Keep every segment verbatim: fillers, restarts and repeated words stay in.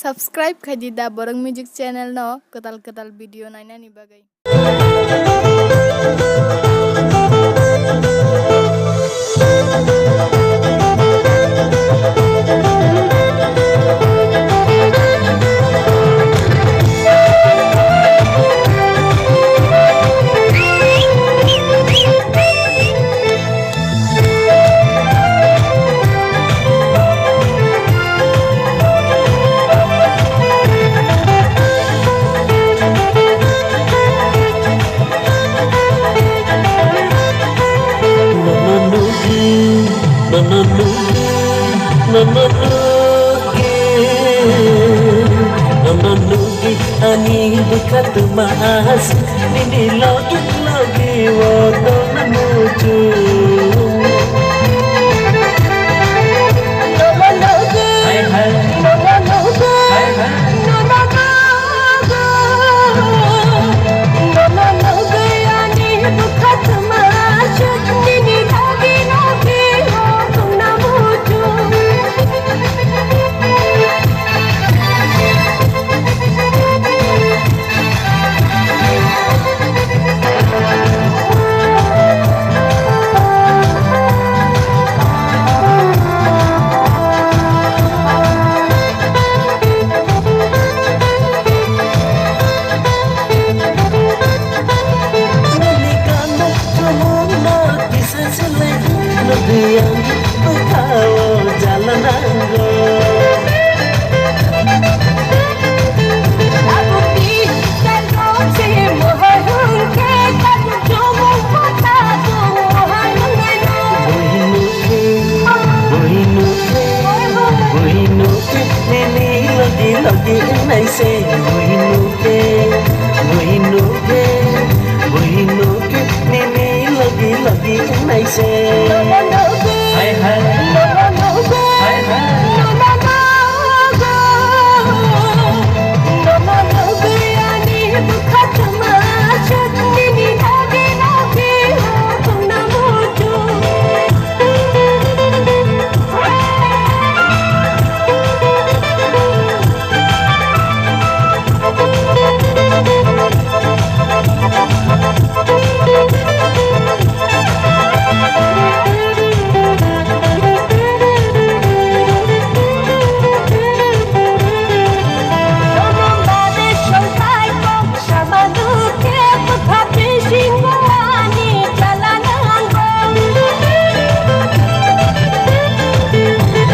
Subscribe khai di da Borok Music channel no kwtal kwtal video nainani bagwi. Nono nugwi, nono nugwi, nono nugwi, nono nugwi, ani bwkha twma aswk, nini logi logi o tongna muchung. Hai hai. Hai hai. Nini kanda chumungno kisa silai, nugwi ang bwkhao jala nango. Buhinu khe, buhinu khe, buhinu khe, nini logi logi wngnai se. Buhinu khe, buhinu khe, buhinu khe, nini logi logi wngnai se. Hai hai. Hai hai.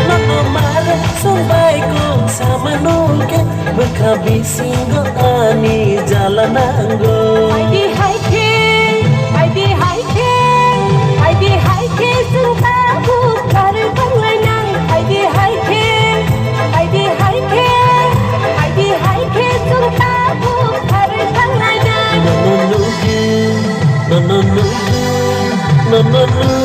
Nono mare songbai kok samano khe bwkha bisingo ani jala nango. Hai di hai khe, hai di hai khe, hai di hai khe chwng tabuk kharwi tonglainai. Hai di hai khe, hai di hai khe, hai di hai khe chwng tabuk kharwi tonglainai. Nono nugwi, nono nugwi, nono nugwi.